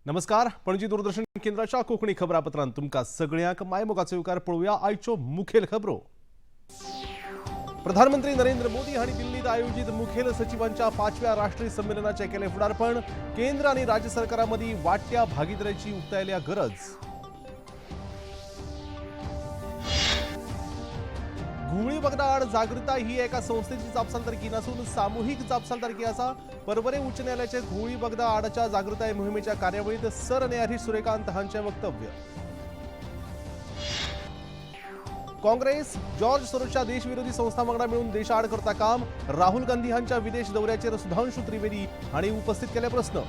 नमस्कार, पणजी दूरदर्शन केंद्राच्या कोंकणी खबरापत्रांत तुमकां सगळ्यांक मायमोगाचो येवकार. पळोवया आयच्यो मुखेल खबरो. प्रधानमंत्री नरेंद्र मोदी हांणी दिल्लीत आयोजित मुखेल सचिवांच्या पांचव्या राष्ट्रीय संमेलनाचें केलें फुडारपण. केंद्र आनी राज्य सरकारां मदीं वाडट्या भागीदारीची उक्तायल्या गरज. घुंवळी वखदां आड जागृताय ही एका संस्थेची जापसालदारकी नासून सामुहीक जापसालदारकी आसा. परवरे उच्च न्यायालयाचे घुंवळी वखदां आडच्या जागृताय मोहिमेच्या कार्यावळीत सरन्यायाधीश सूर्यकांत हांचें वक्तव्य. काँग्रेस जॉर्ज सोरोसच्या देशविरोधी संस्था वांगडा मेळून देशाआड करता काम. राहुल गांधी हांच्या विदेश दौऱ्याचेर सुधांशु त्रिवेदी हांणी उपस्थित केले प्रस्न.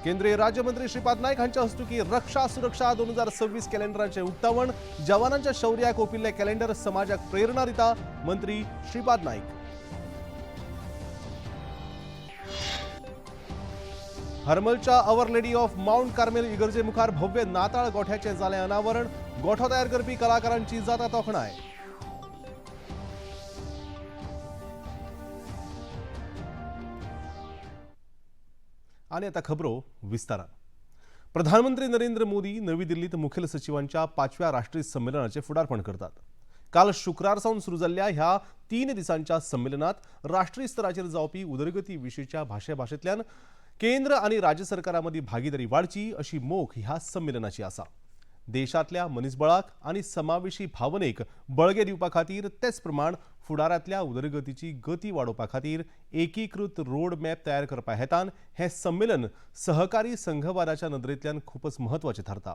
केंद्रीय राज्यमंत्री श्रीपाद नायक हांच्या हस्तुकी रक्षा सुरक्षा 2026 कॅलेंडराचें उक्तावण. जवानांच्या शौर्याक ओपिल्लें कॅलेंडर समाजाक प्रेरणा दिता, मंत्री Shripad Naik. हरमलच्या Our Lady of Mount Carmel इगर्जे मुखार भव्य नाताळ गोठ्याचें जालें अनावरण. गोठो तयार करपी कलाकारांची जाता तोखणाय. आनी आतां खबरो विस्तारान. प्रधानमंत्री नरेंद्र मोदी नवी दिल्लीत मुखेल सचिवांच्या पांचव्या राष्ट्रीय संमेलनाचें फुडारपण करतात. काल शुक्रार सावन सुरू जाल्ल्या ह्या 3 दिसांच्या संमेलनात राष्ट्रीय स्तराचेर जावपी उदरगती विशींच्या भाशेभाशेंतल्यान केंद्र आनी राज्य सरकारां मदीं भागीदारी वाडची अशी मोख ह्या संमेलनाची आसा. देशांतल्या मनीसबळाक आनी समावेशी भावनेक बळगें दिवपा खातीर तेच प्रमाण फुडारांतल्या उदरगतीची गती वाडोवपा खातीर एकीकृत रोड मॅप तयार करपा हेतान हें संमेलन सहकारी संघवादाच्या नदरेंतल्यान खूबच म्हत्वाचें थारता.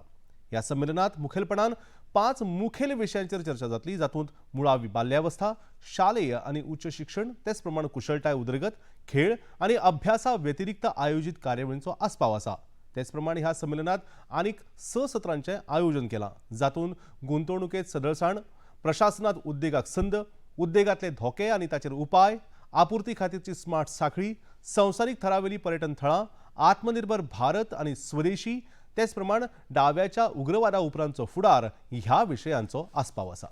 ह्या संमेलनात मुखेलपणान 5 मुखेल विशयांचेर चर्चा जातली, जातूंत मुळावी बाल्यावस्था, शालेय आनी उच्च शिक्षण, तेच प्रमाण कुशळटाय उदरगत, खेळ आनी अभ्यासा व्यतिरिक्त आयोजीत कार्यावळींचो आस्पाव आसा. तेच प्रमाण ह्या संमेलनात आनीक 6 सत्रांचें आयोजन केलां, जातूंत गुंतवणुकेंत सदळसाण, प्रशासनात उद्देगाक संद, उद्देगांतले धोके आनी ताचेर उपाय, आपुर्ती खातीरची स्मार्ट साखळी, संवसारीक थरावेली पर्यटन थळां, आत्मनिर्भर भारत आनी स्वदेशी, तेच प्रमाण डाव्याच्या उग्रवादा उपरांतचो फुडार ह्या विशयांचो आस्पाव आसा.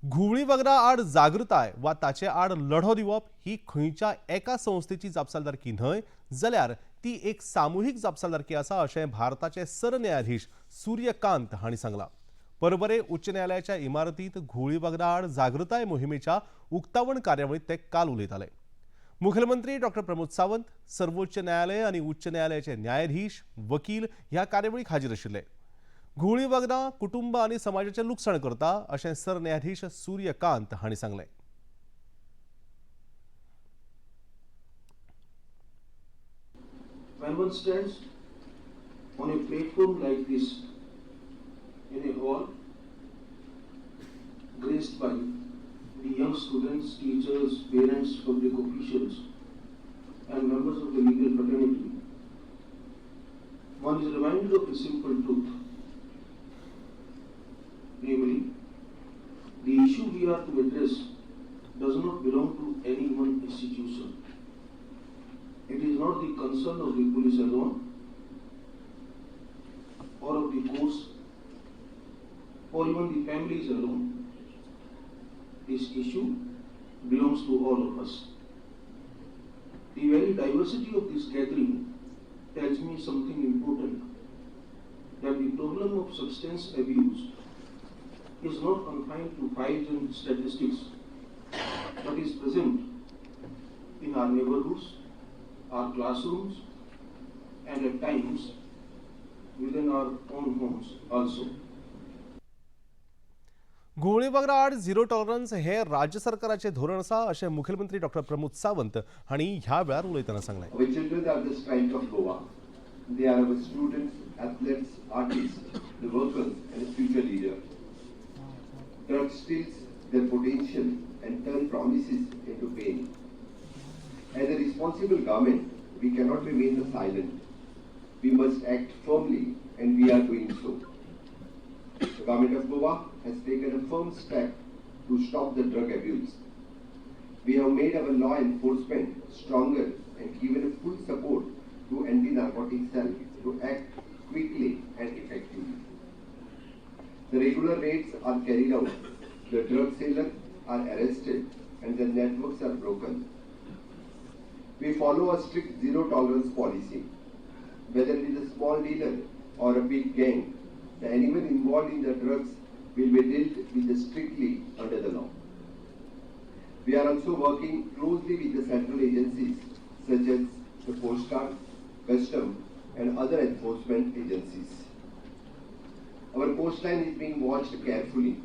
घुंवळी वखदां आड जागृताय वा ताचे आड लढो दिवप ही खंयच्या एका संस्थेची जापसालदारकी न्हय, जाल्यार ती एक सामुहीक जापसालदारकी आसा अशें भारताचे सरन्यायाधीश सूर्यकांत हांणी सांगलां. परवरे उच्च न्यायालयाच्या इमारतींत घुंवळी वखदां आड जागृताय मोहिमेच्या उक्तावण कार्यावळींत ते काल उलयताले. मुखेलमंत्री डॉक्टर प्रमोद सावंत, सर्वोच्च न्यायालय आनी उच्च न्यायालयाचे न्यायाधीश, वकील ह्या कार्यावळीक हाजीर आशिल्ले. घुंवळी वखदां कुटुंब आनी समाजाचें लुकसाण करता अशें सरन्यायाधीश सूर्यकांत हांणी सांगलें. When one stands on a platform like this, in a hall graced by the young students, teachers, parents, public officials, and members of the legal fraternity, one is reminded of a simple truth, namely, the issue we are to address does not belong to any one institution. It is not the concern of the police alone, or of the courts, or even the families alone. This issue belongs to all of us. The very diversity of this gathering tells me something important, that the problem of substance abuse is not confined to files and statistics, but is present in our neighborhoods, our classrooms, and at times within our own homes also. घुंवळी वखदां आड zero tolerance हे राज्य सरकाराचें धोरण आसा अशें मुखेलमंत्री doctor Pramod Sawant हांणी ह्या वेळार उलयतना सांगलें. Our children are the strength of Goa. They are our students, athletes, artists, the workers, and the future leaders. Drugs steals their potential and turn promises into pain. As a responsible government, we cannot remain silent. We must act firmly, and we are doing so. The government of Goa has taken a firm step to stop the drug abuse. We have made our law enforcement stronger and given a full support to anti-narcotic cell to act quickly and effectively. The regular raids are carried out, the drug sellers are arrested, and their networks are broken. We follow a strict zero tolerance policy. Whether it is a small dealer or a big gang, the anyone involved in the drugs will be dealt with strictly under the law. We are also working closely with the central agencies such as the Coast Guard, Custom and other enforcement agencies. Our coastline is being watched carefully.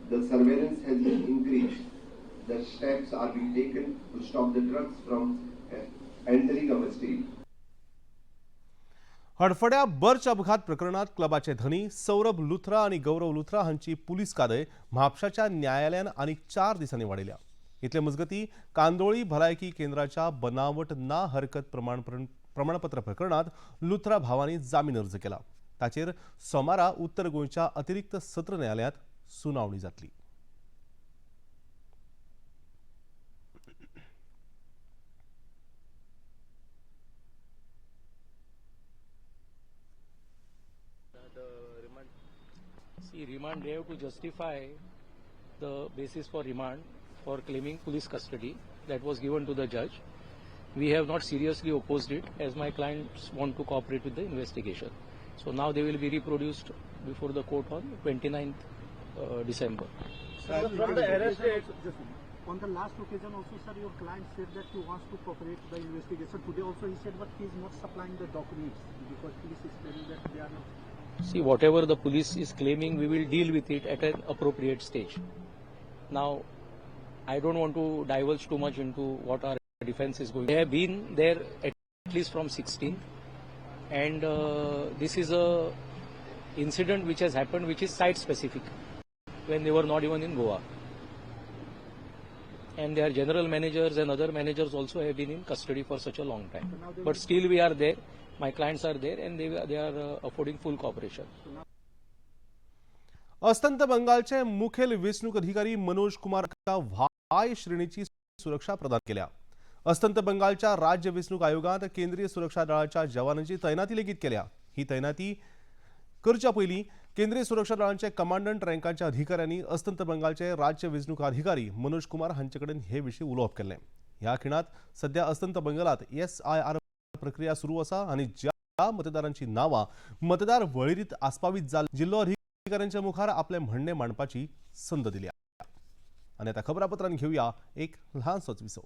The surveillance has been increased. The steps are being taken to stop the drugs from entering our state. हडफड्या birch अपघात प्रकरणात क्लबाचे धनी सौरभ लुथरा आणि गौरव लुथरा हांची police कादय म्हापशाच्या न्यायालयान आनीक 4 दिसांनी वाडयल्या. इतले मजगती कांदोळी भलायकी केंद्राच्या बनावट ना हरकत प्रमाणपत्र प्रकरणात लुथरा भावांनी जामीन अर्ज केला. ताचेर सोमारा उत्तर गोंयच्या अतिरिक्त सत्र न्यायालयांत सुनावणी जातली. See, remand, they have to justify the basis for remand for claiming police custody that was given to the judge. We have not seriously opposed it as my clients want to cooperate with the investigation. So now they will be reproduced before the court on 29th December. Sir, from the arrest date, on the last occasion also, sir, your client said that he wants to cooperate the investigation. Today also he said, but he is not supplying the documents because police is claiming that they are not. See, whatever the police is claiming, we will deal with it at an appropriate stage. Now, I don't want to divulge too much into what our defense is going. They have been there at least from 16th, and this is a incident which has happened, which is site specific, when they were not even in Goa. And their general managers and other managers also have been in custody for such a long time. But still we are there, my clients are there, and they are affording full cooperation. अस्तंत बंगालचे मुखेल वेंचणूक अधिकारी Manoj Kumar Y श्रेणीची सुरक्षा प्रदान केल्या. अस्तंत बंगालच्या राज्य वेंचणूक आयोगांत केंद्रीय सुरक्षा दळाच्या जवानांची तैनाती लेगीत केल्या. ही तैनाती करच्या पयलीं केंद्रीय सुरक्षा दळांचे कमांडंट रँकाच्या अधिकाऱ्यांनी अस्तंत बंगालचे राज्य वेंचणूक अधिकारी मनोज कुमार हांचे कडेन हे विशीं उलोवप केल्लें. ह्या खिणांत सध्या अस्तंत बंगालात SIR प्रक्रिया सुरू आसा आनी ज्या मतदारांची नांवां मतदार वळेरींत आस्पावीत जाल्ली जिल्लो अधिकाऱ्यांच्या मुखार आपलें म्हणणें मांडपाची संद दिल्या. आनी आतां खबरापत्रान घेवया एक ल्हानसोच विसव.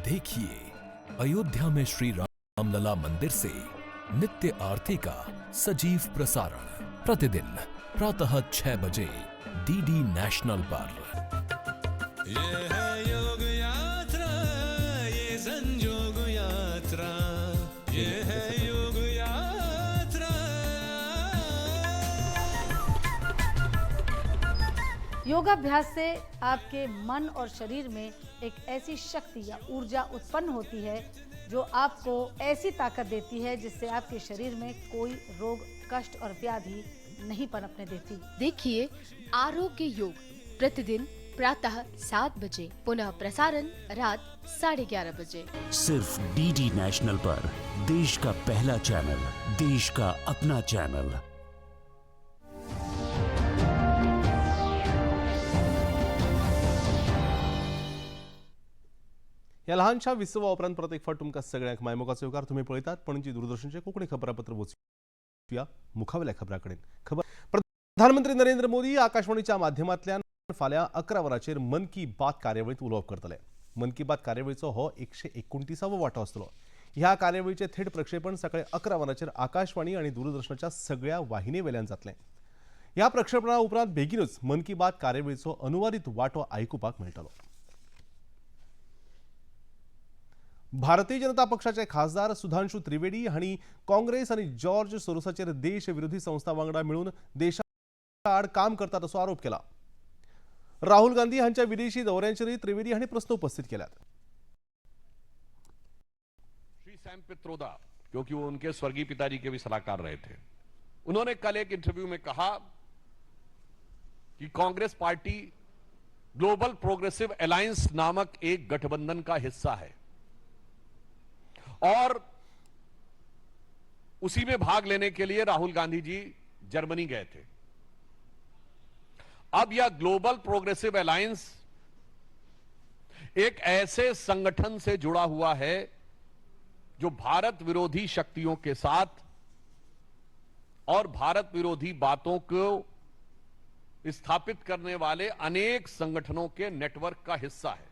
देखिए अयोध्या में श्री रामलला मंदिर से नित्य आरती का सजीव प्रसारण प्रतिदिन प्रातः 6 बजे DD national पर। ये है योग यात्रा, ये संजोग यात्रा, ये है योग यात्रा। योगाभ्यास से आपके मन और शरीर में एक ऐसी शक्ति या ऊर्जा उत्पन्न होती है जो आपको ऐसी ताकत देती है जिससे आपके शरीर में कोई रोग, कष्ट और व्याधि नहीं पनपने देती। देखिए आरोग्य योग प्रतिदिन प्रातः 7 बजे, पुनः प्रसारण रात 11:30 बजे, सिर्फ DD national पर। देश का पहला चैनल, देश का अपना चैनल। ह्या ल्हानशा विसवा उपरांत परत एक फावट तुमकां सगळ्यांक मायमोगाचो येवकार. तुमी पळयतात पणजी दूरदर्शनचें कोंकणी खबरापत्र. वचुया मुखावेल्या खबरां कडेन. खबर प्रधानमंत्री नरेंद्र मोदी आकाशवाणीच्या माध्यमांतल्यान फाल्यां 11 वरांचेर मन की बात कार्यावळींत उलोवप करतले. मन की बात कार्यावळीचो हो 129वो वांटो आसतलो. ह्या कार्यावळीचें थेट प्रक्षेपण सकाळी 11 वरांचेर आकाशवाणी आनी दूरदर्शनाच्या सगळ्या वाहिनी वेल्यान जातलें. ह्या प्रक्षेपणा उपरांत बेगीनूच मन की बात कार्यावळीचो अनुवादीत वांटो आयकुपाक मेळटलो. भारतीय जनता पक्षाचे खासदार सुधांशु त्रिवेदी हांणी काँग्रेस आनी जॉर्ज सोरोसाचेर देश विरोधी संस्था वांगडा मेळून देशा आड काम करतात असो आरोप केला. राहुल गांधी हांच्या विदेशी दौऱ्यांचेरय त्रिवेदी हांणी प्रस्न उपस्थित केल्यात. श्री सैम पित्रोदा, क्योंकि वो उनके स्वर्गीय पिताजी के भी सलाहकार रहे थे, उन्होंने कल एक इंटरव्यू में कहा कि Congress party global progressive alliance नामक एक गठबंधन का हिस्सा है और उसी में भाग लेने के लिए राहुल गांधी जी जर्मनी गए थे. अब यह ग्लोबल प्रोग्रेसिव अलायंस एक ऐसे संगठन से जुड़ा हुआ है जो भारत विरोधी शक्तियों के साथ और भारत विरोधी बातों को स्थापित करने वाले अनेक संगठनों के नेटवर्क का हिस्सा है.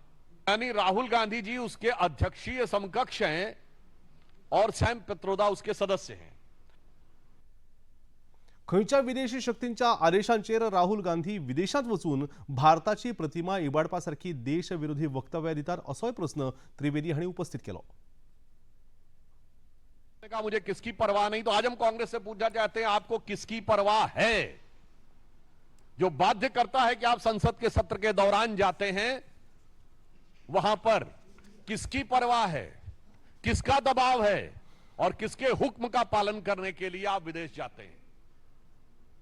यानी राहुल गांधी जी उसके अध्यक्षीय समकक्ष हैं और सैम पित्रोदा उसके सदस्य हैं. खंयच्या विदेशी शक्तींच्या आदेशांचेर राहुल गांधी विदेशांत वचून भारताची प्रतिमा इबाडपा सारकी देशविरोधी वक्तव्यां दितात असोय प्रस्न त्रिवेदी हांणी उपस्थित केलो. कहा मुझे किसकी परवाह नहीं, तो आज हम कांग्रेस से पूछना चाहते हैं, आपको किसकी परवाह है जो बाध्य करता है कि आप संसद के सत्र के दौरान जाते हैं वहां पर? किसकी परवाह है, किसका दबाव है और किसके हुक्म का पालन करने के लिए आप विदेश जाते हैं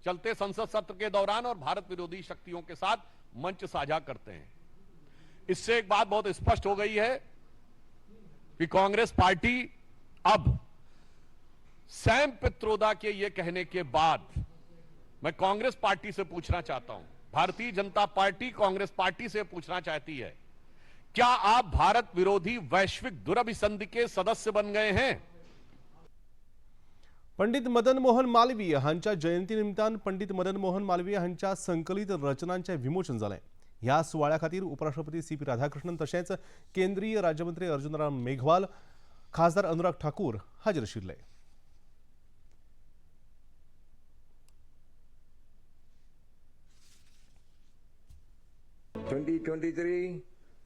चलते संसद सत्र के दौरान और भारत विरोधी शक्तियों के साथ मंच साझा करते हैं? इससे एक बात बहुत स्पष्ट हो गई है कि कांग्रेस पार्टी अब सैम पित्रोदा के यह कहने के बाद मैं कांग्रेस पार्टी से पूछना चाहता हूं, भारतीय जनता पार्टी कांग्रेस पार्टी से पूछना चाहती है, क्या आप भारत विरोधी वैश्विक दुरभिसंधि के सदस्य बन गए हैं? पंडित मदन मोहन मालवीय हांच्या जयंती निमतान पंडित मदन मोहन मालवीय हांच्या संकलित रचनांचें विमोचन जालें. ह्या सुवाळ्या खातीर उपराष्ट्रपती सी पी राधाकृष्णन तशेंच केंद्रीय राज्यमंत्री अर्जुनराम मेघवाल, खासदार अनुराग ठाकूर हाजीर आशिल्ले. 2023,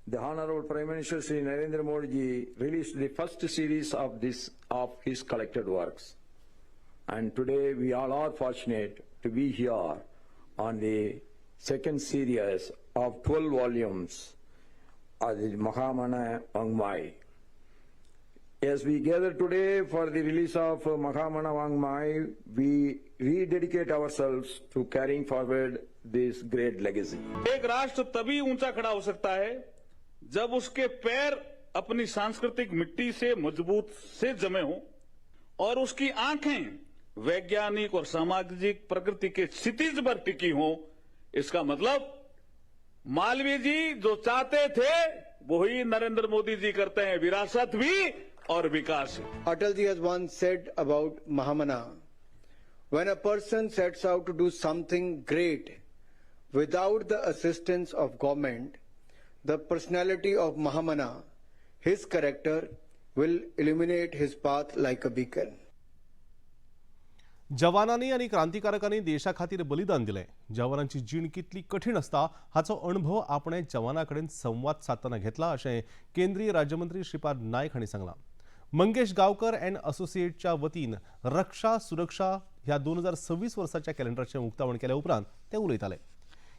the Honorable Prime Minister Shri Narendra Modi ji released the first series of his collected works. And today we all are fortunate to be here on the second series of 12 volumes of the Mahamana Vangmai. As we gather today for the release of Mahamana Vangmai, we rededicate ourselves to carrying forward this great legacy. एक राष्ट्र तभी ऊंचा खड़ा हो सकता है जब उसके पैर अपनी सांस्कृतिक मिट्टी से मजबूत से जमे हों और उसकी आंखें वैज्ञानिक और सामाजिक प्रगति के क्षितिज पर टिकी हों. इसका मतलब मालवीय जी जो चाहते थे वही नरेंद्र मोदी जी करते हैं, विरासत भी और विकास. Atal ji has once said about Mahamana, when a person sets out to do something great without the assistance of government, the personality of Mahamana, his character, will illuminate his path like a beacon. जवानांनी आनी क्रांतिकारकांनी देशा खातीर बलिदान दिलें. जवानांची जीण कितली कठीण आसता हाचो अणभव आपणे जवाना कडेन संवाद सादतना घेतला अशें केंद्रीय राज्यमंत्री श्रीपाद नायक हांणी सांगलां. मंगेश गांवकर अँड असोसिएटच्या वतीन रक्षा सुरक्षा ह्या 2026 वर्साच्या कॅलेंडराचें उक्तावण केल्या उपरांत ते उलयताले.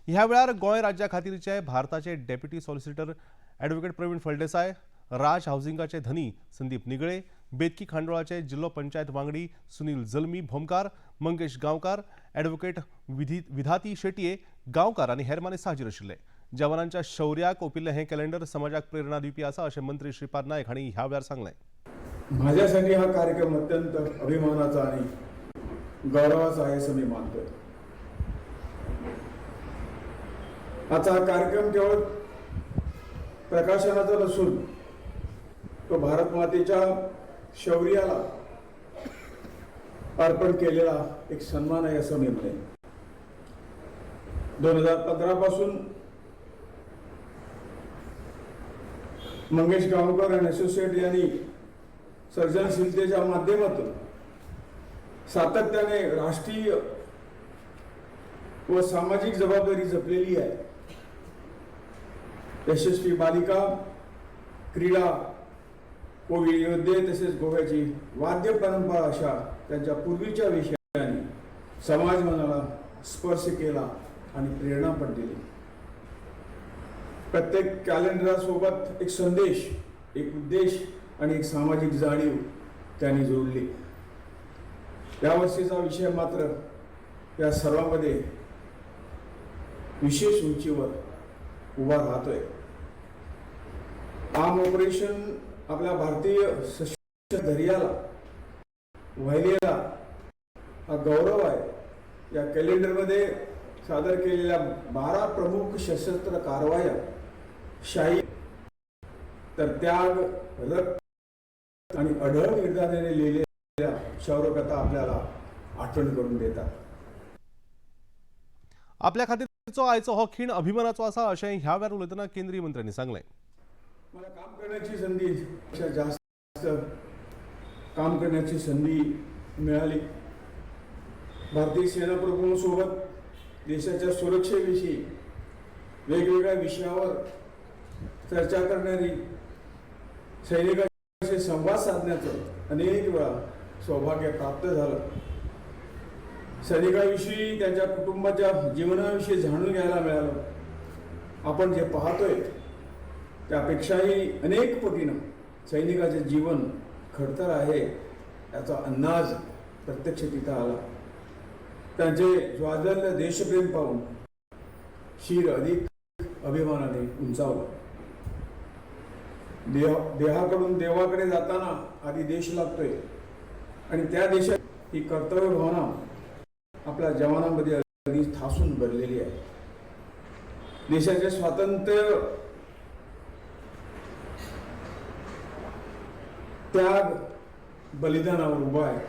ह्या वेळार गोंय राज्या खातीरचे भारताचे deputy solicitor advocate Pravin Phaldesai, Raj हावसिंगाचे धनी संदीप निगळे, बेतकी खांडोळाचे जिल्लो पंचायत वांगडी सुनील जल्मी भोमकार, मंगेश गांवकार, ॲडव्होकेट विधाती शेटये गांवकार आनी हेर मानेस्त हाजीर आशिल्ले. जवानांच्या शौर्याक ओपिल्लें हें कॅलेंडर समाजाक प्रेरणा दिवपी आसा अशें मंत्री श्रीपाद नायक हांणी ह्या वेळार सांगलें. माझ्यासाठी हा कार्यक्रम अत्यंत अभिमानाचा आणि गौरवाचा आहे असं मी मानतोय. आजचा हा कार्यक्रम केवळ प्रकाशनाचा नसून तो भारत मातेच्या शौर्याला अर्पण केलेला एक सन्मान आहे असं मी म्हणेन. 2015 पासून मंगेश गावकर आणि असोसिएट यांनी सर्जनशीलतेच्या माध्यमातून सातत्याने राष्ट्रीय व सामाजिक जबाबदारी जपलेली आहे. यशस्वी बालिका क्रीडा कोविड योद्धे तसेच गोव्याची वाद्य परंपरा अशा त्यांच्या पूर्वीच्या विषयांनी समाज मनाला स्पर्श केला आणि प्रेरणा पण दिली. प्रत्येक कॅलेंडरासोबत एक संदेश, एक उद्देश आणि एक सामाजिक जाणीव त्यांनी जोडली. यावर्षीचा विषय मात्र या सर्वांमध्ये विशेष उंचीवर उभा राहतोय. आर्म ऑपरेशन आपल्या भारतीय सशस्त्र धैर्याला वाहिलेला हा गौरव आहे. या कॅलेंडरमध्ये सादर केलेल्या 12 प्रमुख सशस्त्र कारवाया शाही तर त्याग, रक्त आणि अढळ निर्धाराने लिहिलेल्या शौर्यकथा आपल्याला आठवण करून देतात. आपल्या खातीरचो आयचो हो खीण अभिमानाचो आसा अशें ह्या वेळार उलयतना केंद्रीय मंत्र्यांनी सांगलें. मला काम करण्याची संधी, जास्त काम करण्याची संधी मिळाली. भारतीय सेना प्रमुखांसोबत देशाच्या सुरक्षेविषयी वेगवेगळ्या विषयावर चर्चा करणारी, सैनिकांशी संवाद साधण्याचं अनेक वेळा सौभाग्य प्राप्त झालं. सैनिकाविषयी, त्यांच्या कुटुंबाच्या जीवनाविषयी जाणून घ्यायला मिळालं. आपण जे पाहतोय त्यापेक्षाही अनेक पटीनं सैनिकाचे जीवन खडतर आहे याचा अंदाज प्रत्यक्ष तिथं आला. त्यांचे ज्वाजल्य देशप्रेम पाहून शिर अधिक अभिमानाने उंचावलं. देहाकडून देवाकडे जाताना आधी देश लागतोय आणि त्या देशात ही कर्तव्य भावना आपल्या जवानांमध्ये अगदी ठासून भरलेली आहे. देशाचे स्वातंत्र्य, त्याग, बलिदानावर उभा आहे.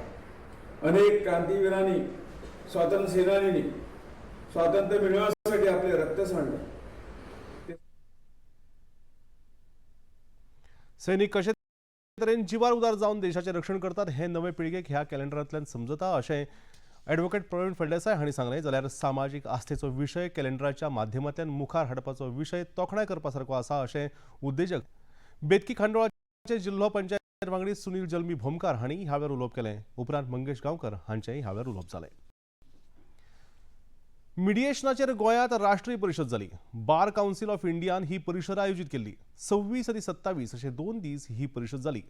अनेक क्रांतीवीरांनी, स्वातंत्र्य सेनानींनी स्वातंत्र्य मिळवण्यासाठी आपले रक्त सांडले. सैनिक कशे तरेन जिवार उदार जावन देशाचें रक्षण करतात हे नवे पिळगेक ह्या कॅलेंडरांतल्यान समजता अशें ॲडव्होकेट प्रवीण फळदेसाय हांणी सांगलें. जाल्यार सामाजीक आस्थेचो विशय कॅलेंडराच्या माध्यमांतल्यान मुखार हाडपाचो विशय तोखणाय करपा सारको आसा अशें उद्देजक बेतकी खांडोळाचे जिल्हो पंचायत वांगडी सुनील जल्मी भोमकार हांणी ह्या वेळार उलोवप केलें. उपरांत मंगेश गांवकर हांचेंय ह्या वेळार उलोवप जालें. मिडिएशनाचेर गोंयांत राष्ट्रीय परिशद जाली. बार कावन्सिल ऑफ इंडियान ही परिशद आयोजीत केल्ली. 26 आनी 27 अशे 2 दीस ही परिशद जाली.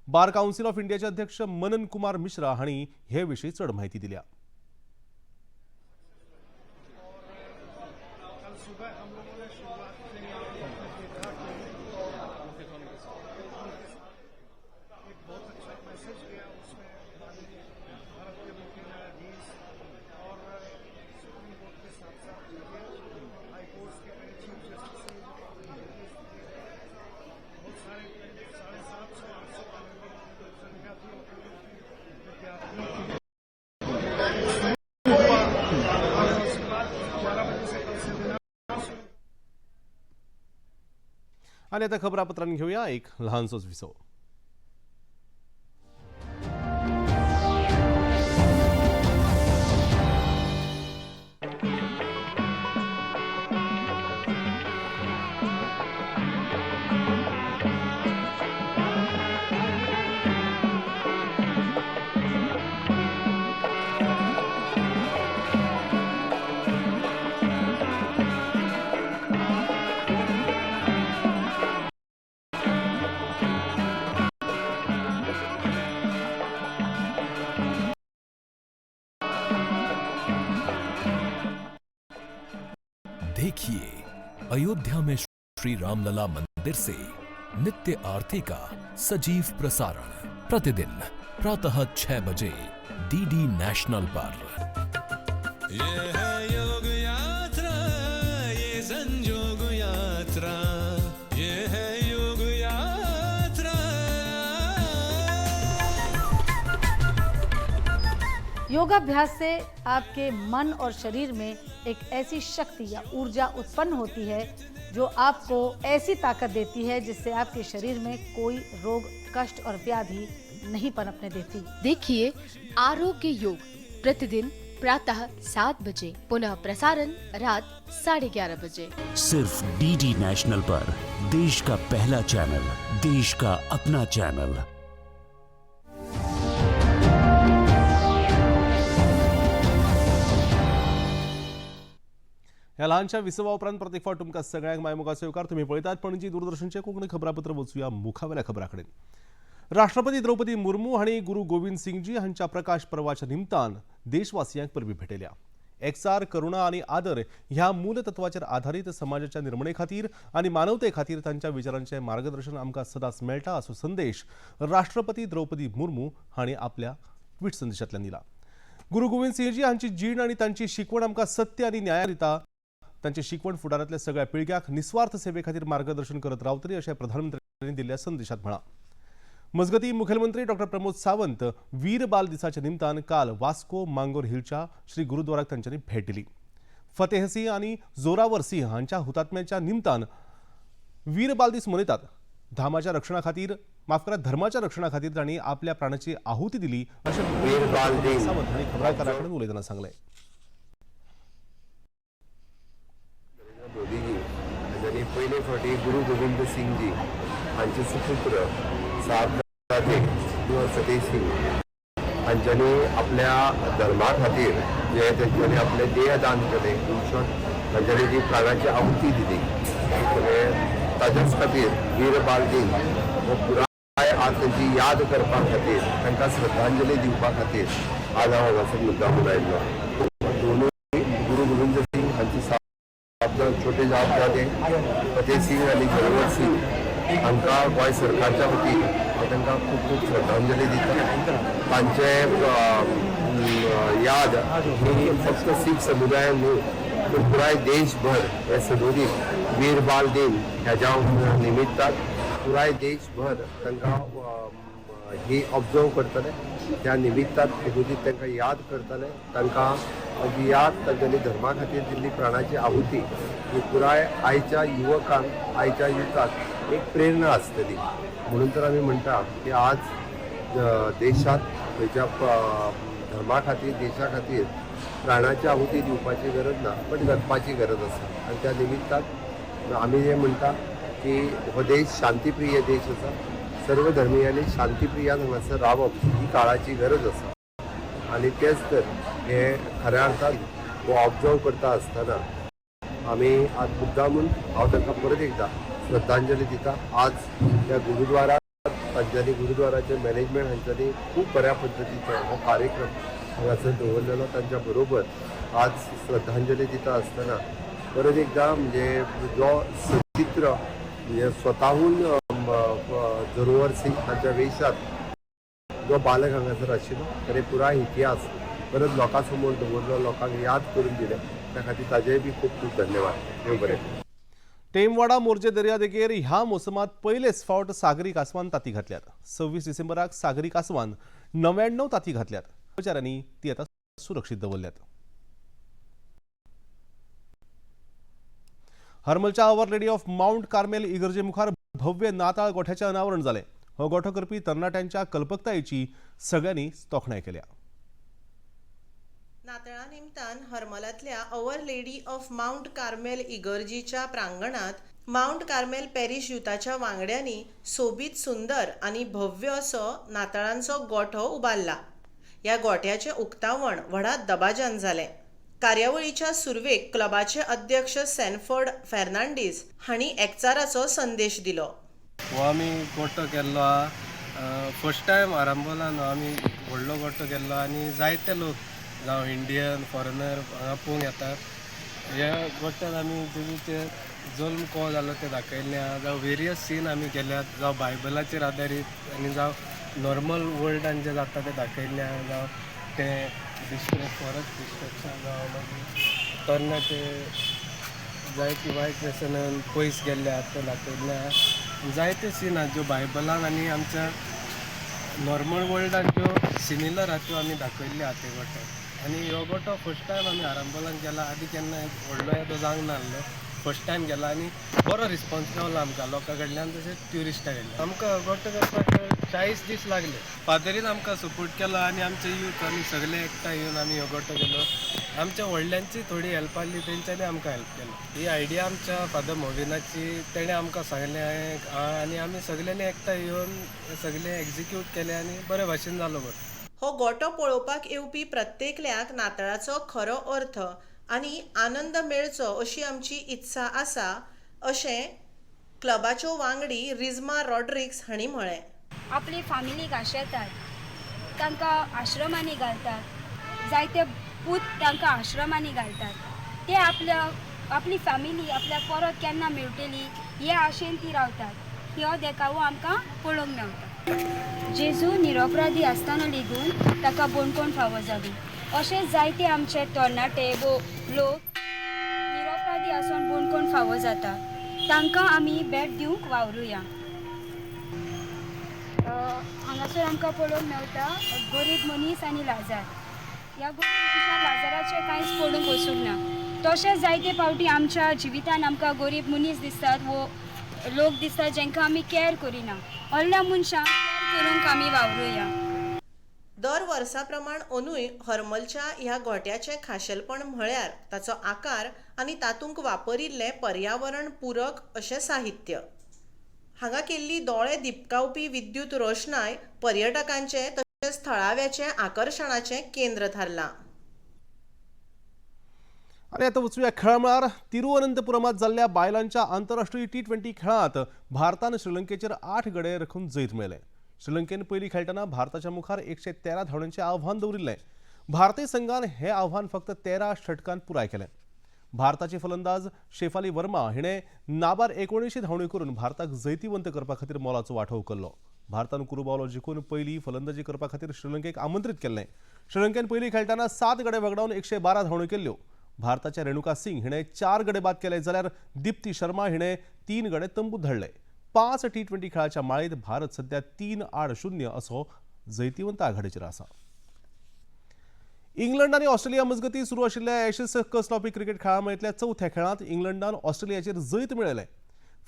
बार कावन्सिल ऑफ इंडियाचे अध्यक्ष मनन कुमार मिश्रा हांणी हे विशीं चड म्हायती दिल्या. आणि आता खबरापत्रांनी घेऊया एक लहानसोच विसव. देखिए अयोध्या में श्री रामलला मंदिर से नित्य आरती का सजीव प्रसारण प्रतिदिन प्रातः 6 बजे डीडी नेशनल पर। ये है योग यात्रा, ये संजोग यात्रा, ये है योग यात्रा। योगाभ्यास से आपके मन और शरीर में एक ऐसी शक्ति या ऊर्जा उत्पन्न होती है जो आपको ऐसी ताकत देती है जिससे आपके शरीर में कोई रोग, कष्ट और व्याधि नहीं पनपने देती। देखिए आरोग्य योग प्रतिदिन प्रातः 7 बजे, पुनः प्रसारण रात 11:30 बजे। सिर्फ डीडी नेशनल पर देश का पहला चैनल, देश का अपना चैनल। ह्या ल्हानशा विसवा उपरांत परत एक फावट तुमकां सगळ्यांक मायमोगाचो येवकार. तुमी पळयतात पणजी दूरदर्शनचें कोंकणी खबरापत्र. वचुया मुखावेल्या खबरां कडेन. राष्ट्रपती द्रौपदी मुर्मू हांणी गुरू गोविंद सिंगजी हांच्या प्रकाश पर्वाच्या निमतान देशवासियांक परबी भेटयल्या. एकचार, करुणा आनी आदर ह्या मूलतत्वाचेर आधारीत समाजाच्या निर्मणे खातीर आनी मानवते खातीर तांच्या विचारांचें मार्गदर्शन आमकां सदांच मेळटा असो संदेश राष्ट्रपती द्रौपदी मुर्मू हांणी आपल्या ट्विट संदेशांतल्यान दिला. गुरू गोविंद सिंहजी हांची जीण आनी तांची शिकवण आमकां सत्य आनी न्याय दिता. तांची शिकवण फुडारांतल्या सगळ्या पिळग्याक निस्वार्थ सेवे खातीर मार्गदर्शन करत रावतली अशें प्रधानमंत्र्यांनी दिल्ल्या संदेशांत म्हळां. मजगतीं, मुखेलमंत्री डॉक्टर प्रमोद सावंत वीर बाल दिसाच्या निमतान काल वास्को मांगोर हिलच्या श्री गुरुद्वाराक तांच्यांनी भेट दिली. फतेहसिंह आनी जोरावर सिंह हांच्या हुतात्म्याच्या निमतान वीर बाल दीस मनयतात. धामाच्या रक्षणा खातीर, माफ करा, धर्माच्या रक्षणा खातीर तांणी आपल्या प्राणाची आहुती दिली अशें मुख्यमंत्री सावंत हांणी खबराकारां कडेन उलयतना सांगलें. मोदीजी हांच्यांनी पयले फावटी गुरू गोविंद सिंगजी हांचे सुपुत्र साहबजादे फतेह सिंग हांच्यांनी आपल्या धर्मा खातीर जे तेंच्यांनी आपलें देहदान केलें, इन शॉर्ट तांच्यांनी जी प्राणाची आहुती दिली, ताच्याच खातीर वीर बाल दिन हो पुराय आज तांची याद करपा खातीर, तांकां श्रद्धांजली दिवपा खातीर आज हांव हांगासर मुद्दामून आयिल्लो. दोनूय गुरू गोविंद सिंग हांची छोटे साहबजादे फतेह सिंग आनी जोरावर सिंग हांकां गोंय सरकारच्या वतीन हांव तांकां खूब खूब श्रद्धांजली दिता. तांचे याद ही फक्त सीख समुदायान न्हू पूण पुराय देशभर हे सदोदीत वीर बाल दिन ह्याच्या निमित्तान पुराय देशभर तांकां ही ऑब्जर्व करतले. त्या निमित्तान सदोदीत तांकां याद करतले. तांकां तांची याद, तांच्यांनी धर्मा खातीर दिल्ली प्राणाची आहुती ही पुराय आयच्या युवकांक, आयच्या युथाक एक प्रेरणा आसतली. म्हणून तर आमी म्हणटा की आज देशांत खंयच्या धर्मा खातीर, देशा खातीर प्राणाची आहुती दिवपाची गरज ना, पण जगपाची गरज आसा. आनी त्या निमित्तान आमी जें म्हणटा की हो देश शांतीप्रिय देश आसा. सर्व धर्मियांनी शांतीप्रियान हांगासर रावप ही काळाची गरज आसा. आनी तेच तर हे खऱ्या अर्थान हो ऑब्जर्व करता आसतना आमी आज मुद्दामून हांव तांकां परत एकदां श्रद्धांजली दिता. आज त्या गुरुद्वारात तांच्यांनी, गुरुद्वाराचें मॅनेजमेंट हांच्यांनी खूब बऱ्या पद्दतीचो हो कार्यक्रम हांगासर दवरलेलो. तांच्या बरोबर आज श्रद्धांजली दिता आसतना परत एकदां म्हणजे जो सचित्र म्हणजे स्वताहून जोरावर सिंग हांच्या वेशात जो बालक हांगासर आशिल्लो ताणें पुराय इतिहास परत लोकां समोर दवरलो, लोकांक याद करून दिलें, त्या खातीर ताजेय बी खूब खूब धन्यवाद. देव बरें करूं. टेमवाडा मोरजे दर्यादेगेर ह्या मोसमात पयलेच फावट सागरी कासवान ताती घातल्यात. 26 डिसेंबराक सागरी कासवान 99 ताती घातल्यात. कर्मचाऱ्यांनी ती आता सुरक्षीत दवरल्यात. हरमलच्या Our Lady of Mount Carmel इगर्जे मुखार भव्य नाताळ गोठ्याचें अनावरण जालें. हो गोठो करपी तरणाट्यांच्या कल्पकतायेची सगळ्यांनी तोखणाय केल्या. नातळा निमतान हरमलांतल्या Our Lady of Mount Carmel इगर्जीच्या प्रांगणांत मावंट कार्मेल पॅरिश युथाच्या वांगड्यांनी सोबीत सुंदर आनी भव्य असो नातळांचो गोठो उबारला. ह्या गोठ्याचें उक्तावण व्हडा दबाज्यान जालें. कार्यावळीच्या सुरवेक क्लबाचे अध्यक्ष सॅनफर्ड फेर्नांडीस हांणी एकचाराचो संदेश दिलो. हो आमी गोठो केल्लो आहा, फर्स्ट टायम आरांबोलान आमी व्हडलो गोठो केल्लो आनी जायते लोक जावं इंडियन फॉरेनर हांगा पळोवंक येतात. ह्या गोठ्यान आमी जेजूचे जल्म को जालो तें दाखयल्लें आहा, जावं वेरियस सीन आमी केल्यात, जावं बायबलाचेर आदारीत आनी जावं नॉर्मल वर्ल्डान जें जाता तें दाखयल्लें आहा, जावं तें डिस्ट्रक्ट फॉरेस्ट डिस्ट्रक्शन, जावं मागीर तरणाटे जायते वायट व्यसनान पयस गेल्ले आहात तें दाखयल्लें आहा. जायते सीन आहात ज्यो बायबलान आनी आमच्या नॉर्मल वर्ल्डान ज्यो सिमिलर आहात त्यो आमी दाखयल्ल्यो आहात ते गोठ्यान. आनी हो गोठो फर्स्ट टायम आमी आरांबोलान केला. आदी केन्ना व्हडलो येदो जावंक नासलो, फर्स्ट टायम केला आनी बरो रिस्पॉन्स मेवलो आमकां लोकां कडल्यान तशेंच ट्युरिस्टां कडल्यान. आमकां गोठो करपाक 40 दीस लागले. फादरीन आमकां सपोर्ट केलो आनी आमचे यूथ आमी सगळे एकठांय येवन आमी हो गोठो केलो. आमच्या व्हडल्यांची थोडी हेल्प आसली, तेंच्यांनी आमकां हेल्प केलो. ही आयडिया आमच्या फादर मोविनाची, तेणें आमकां सांगलें आनी आमी सगल्यांनी एकठांय येवन सगळें एक्जिक्यूट केलें आनी बरे भाशेन जालो गोठो. हो गोटो पळोवपाक येवपी प्रत्येकल्याक नातळाचो खरो अर्थ आनी आनंद मेळचो अशी आमची इत्सा आसा अशें क्लबाच्यो वांगडी रिज्मा रॉड्रिक्स हांणी म्हळें. आपली फामिलीक आशेतात, तांकां आश्रमांनी घालतात, जायते पूत तांकां आश्रमांनी घालतात. ते आपल्या आपली फॅमिली आपल्याक परत केन्ना मेळटली हे आशेन ती रावतात. हो देखावो आमकां पळोवंक मेळटा. जेजू निरपराधी आसतना लेगून ताका बणकोण फावो जाली. अशें जायते आमचे तरणाटे वो लोक निरपराधी आसून बणकोण फावो जाता. तांकां आमी भेट दिवंक वावरुया. हांगासर आमकां पळोवंक मेळटा गरीब मनीस आनी लाजार. ह्या गरीब मनशाक लाजाराचें कांयच पडूंक वचूंक ना. तशेंच जायते फावटी आमच्या जिवितान आमकां गरीब मनीस दिसतात वो लोक दिसतात जांकां आमी कॅर करिना. व्हडल्या मनशांक कॅर करूंक आमी वावरुया. दर वर्सा प्रमाण अंदूय हरमलच्या ह्या गोट्याचें खाशेलपण म्हळ्यार ताचो आकार आनी तातूंत वापरिल्लें पर्यावरण पुरक अशें साहित्य. हांगा केल्ली दोळे दिपकावपी विद्युत रोशणाय पर्यटकांचें तशेंच थळाव्याचें आकर्शणाचें केंद्र थारलां. आनी आतां वचुया खेळा मळार. तिरुअनंतपुरमात जाल्ल्या बायलांच्या आंतरराष्ट्रीय T20 खेळांत भारतान श्रीलंकेचेर 8 गडे राखून जैत मेळयलें. श्रीलंकेन पयलीं खेळटना भारताच्या मुखार 113 धांवड्यांचें आव्हान दवरिल्लें. भारतीय संघान हें आव्हान फक्त 13 षटकांत पुराय केलें. भारताची फलंदाज शेफाली वर्मा हिणें नाबार 79 धांवड्यो करून भारताक जैतिवंत करपा खातीर मोलाचो वांटो उखल्लो. भारतान कुरुबावलो जिखून पयली फलंदाजी करपा खातीर श्रीलंकेक आमंत्रीत केल्लें. श्रीलंकेन पयलीं खेळटना 7 गडे वगडावन 112 धांवड्यो केल्ल्यो. भारताच्या रेणुका सिंग हिणें 4 गडे बाद केले जाल्यार दीप्ती शर्मा हिणें 3 गडे तंबूत धाडले. 5 T20 खेळाच्या माळेंत भारत सध्या 3-0 असो जैतिवंत आघाडीचेर आसा. इंग्लंड आनी ऑस्ट्रेलिया मजगतीं सुरू आशिल्ल्या एशेस कसलॉपी क्रिकेट खेळा माळेंतल्या चवथ्या खेळांत इंग्लंडान ऑस्ट्रेलियाचेर जैत मेळयलें.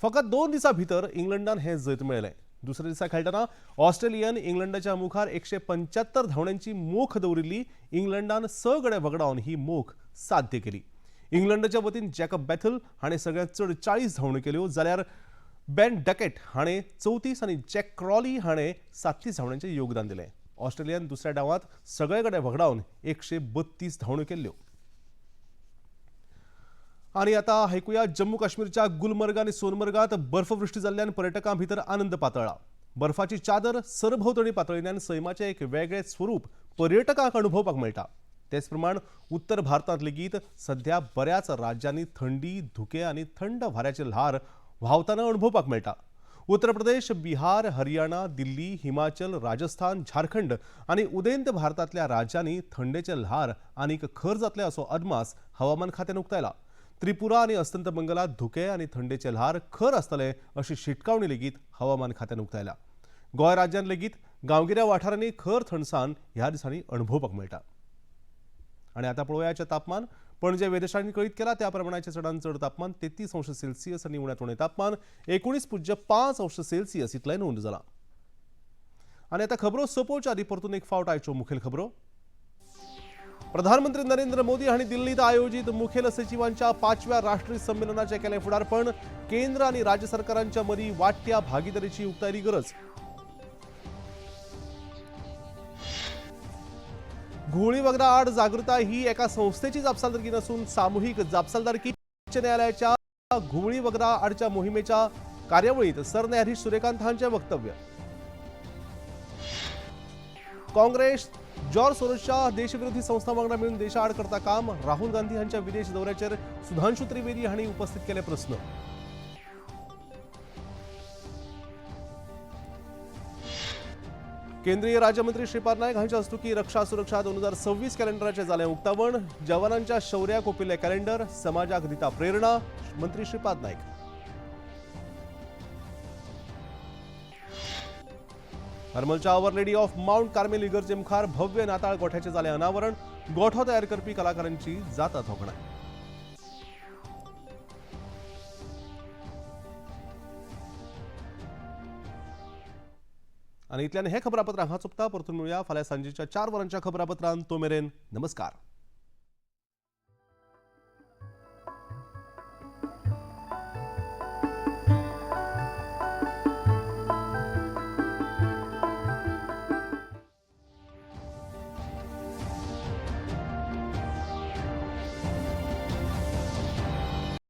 फकत 2 दिसां भितर इंग्लंडान हें जैत मेळयलें. दुसऱ्या दिसा खेळटना ऑस्ट्रेलियन इंग्लंडाच्या मुखार 175 धांवड्यांची मोख दवरिल्ली. इंग्लंडान 6 गडे वगडावन ही मोख साध्य केली. इंग्लंडाच्या वतीन जॅकब बेथल हाणें सगळ्यांत चड 40 धांवड्यो केल्यो जाल्यार बेन डकेट हाणें 34 आनी जॅक क्रॉली हाणें 37 धांवड्यांचें योगदान दिलें. ऑस्ट्रेलियान दुसऱ्या डावांत सगळे गडे वगडावन 132 धांवड्यो केल्ल्यो. आनी आतां आयकुया जम्मू काश्मीरच्या गुलमर्ग आनी सोनमर्गांत बर्फवृश्टी जाल्ल्यान पर्यटकां भितर आनंद पातळ्ळा. बर्फाची चादर सरभोंवतणी पातळिल्ल्यान सैमाचें एक वेगळें स्वरूप पर्यटकांक अणभवपाक मेळटा. तेच प्रमाण उत्तर भारतांत लेगीत सध्या बऱ्याच राज्यांनी थंडी, धुकें आनी थंड वाऱ्याचें ल्हार व्हांवतना अणभवपाक मेळटा. उत्तर प्रदेश, बिहार, हरियाणा, दिल्ली, हिमाचल, राजस्थान, झारखंड आनी उदेंत भारतांतल्या राज्यांनी थंडेचें ल्हार आनीक खर जातलें असो अदमास हवामान खात्यान उक्तायला. त्रिपुरा आनी अस्तंत बंगालात धुकें आनी थंडेचें ल्हार खर आसतलें अशी शिटकावणी लेगीत हवामान खात्यान उक्तायला. गोंय राज्यांत लेगीत गांवगिऱ्या वाठारांनी खर थंडसाण ह्या दिसांनी अणभवपाक मेळटा. आनी आतां पळोवयाचें तापमान. पणजे वेधशाळेन कळीत केला त्या प्रमाणाचें चडांत चड तापमान 33 अंश सेल्सियस आनी उण्यांत उणें तापमान 19.5 अंश सेल्सियस इतलें नोंद जालां. आनी आतां खबरो सोंपोवच्या आदीं परतून एक फावट आयच्यो मुखेल खबरो. प्रधानमंत्री नरेंद्र मोदी हांणी दिल्लीत आयोजीत मुखेल सचिवांच्या 5व्या राष्ट्रीय संमेलनाचें केलें फुडारपण. केंद्र आनी राज्य सरकारांच्या मदीं वाडट्या भागीदारीची उक्तायली गरज. घुंवळी वखदां आड जागृताय ही एका संस्थेची जापसालदारकी नसून सामुहीक जापसालदारकी. उच्च न्यायालयाच्या घुंवळी वखदां आडच्या मोहिमेच्या कार्यावळींत सरन्यायाधीश सूर्यकांत हांचें वक्तव्य. काँग्रेस जॉर्ज सोरोसच्या देशविरोधी संस्था वांगडा मेळून देशाआड करता काम. राहुल गांधी हांच्या विदेश दौऱ्याचेर सुधांशु त्रिवेदी हांणी उपस्थित केले प्रस्न. केंद्रीय राज्यमंत्री श्रीपाद नायक हांच्या हस्तुकी रक्षा सुरक्षा 2026 कॅलेंडराचें जालें उक्तावण. जवानांच्या शौर्याक ओपिल्लें कॅलेंडर समाजाक दिता प्रेरणा. मंत्री Shripad Naik. हरमलच्या Our Lady of Mount Carmel इगर्जे मुखार भव्य नाताळ गोठ्याचें जालें अनावरण. गोठो तयार करपी कलाकारांची जाता थोकणाय. आनी इतल्यान हें खबरापत्र हांगा सोंपता. परतून मेळुया फाल्यां सांजेच्या 4 वरांच्या खबरापत्रांत. तो मेरेन नमस्कार.